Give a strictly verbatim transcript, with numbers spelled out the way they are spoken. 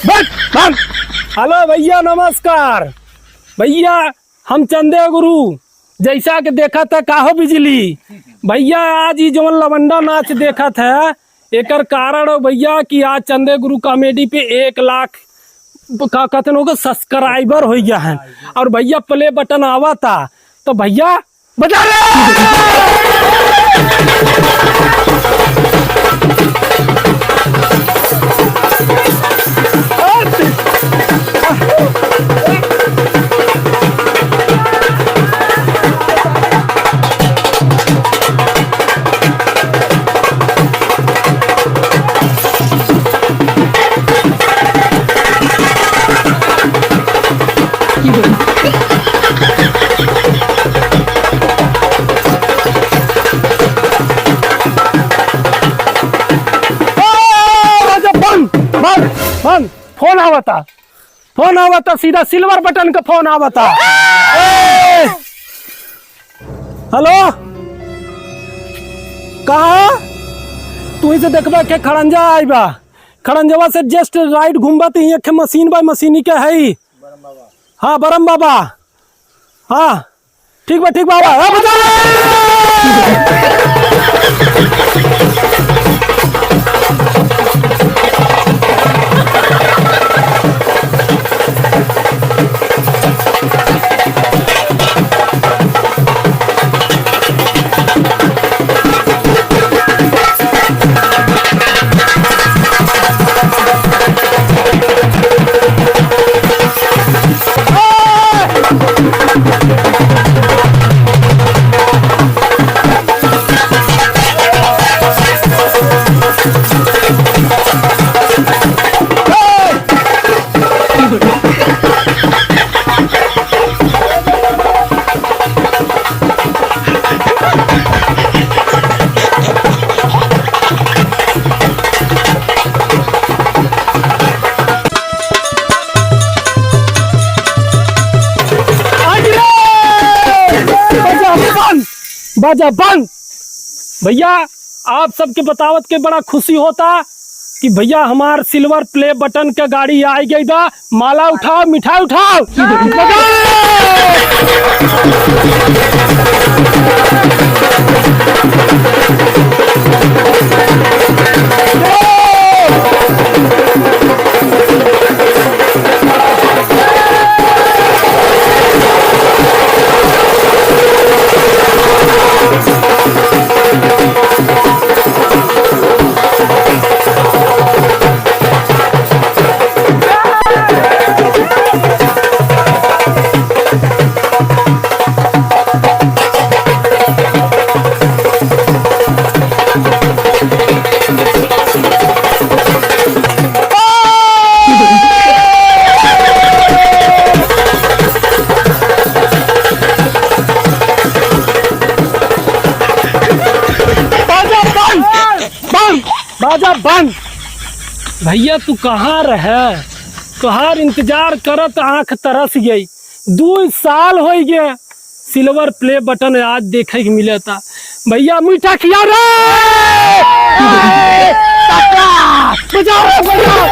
बस, बस। हेलो भैया, नमस्कार। भैया, हम चंदे गुरु, जैसा कि देखत ह, काहो बिजली। भैया, आज ई जवन लवंडा नाच देखत ह, एकर कारण हो भैया कि आज चंदे गुरु कॉमेडी पे एक लाख, का कहते हैं, ओकर सब्सक्राइबर हो गया है। और भैया, प्ले बटन आवता, तो भैया, बजा ले। बंद, बंद, बंद। फोन आवता, सीधा सिल्वर बटन का फोन आवता। ए! हेलो, कहाँ? तू ही से देखबे के खड़ंजा आई बा। खड़ंजवा से just right घूमबा त ही एक मशीन बा, मशीनी के है। हाँ, बरम बाबा। हाँ, ठीक बा, ठीक बा, बा। हाँ, बजा। बाजा बंद, बाजा बंद। भैया, आप सबके बतावत के बड़ा खुशी होता कि भैया, हमार सिल्वर प्ले बटन के गाड़ी आ गई बा। माला उठाओ, मिठाई उठाओ। बाजा बंद! बंद! बाजा बंद! भैया, तू कहाँ रहे? तोहार इंतजार करत आँख तरस गई। दू साल होइ गए, सिल्वर प्ले बटन आज देखे के मिलता। भैया, मीठा खिया रे! बजाओ रे, बजाओ!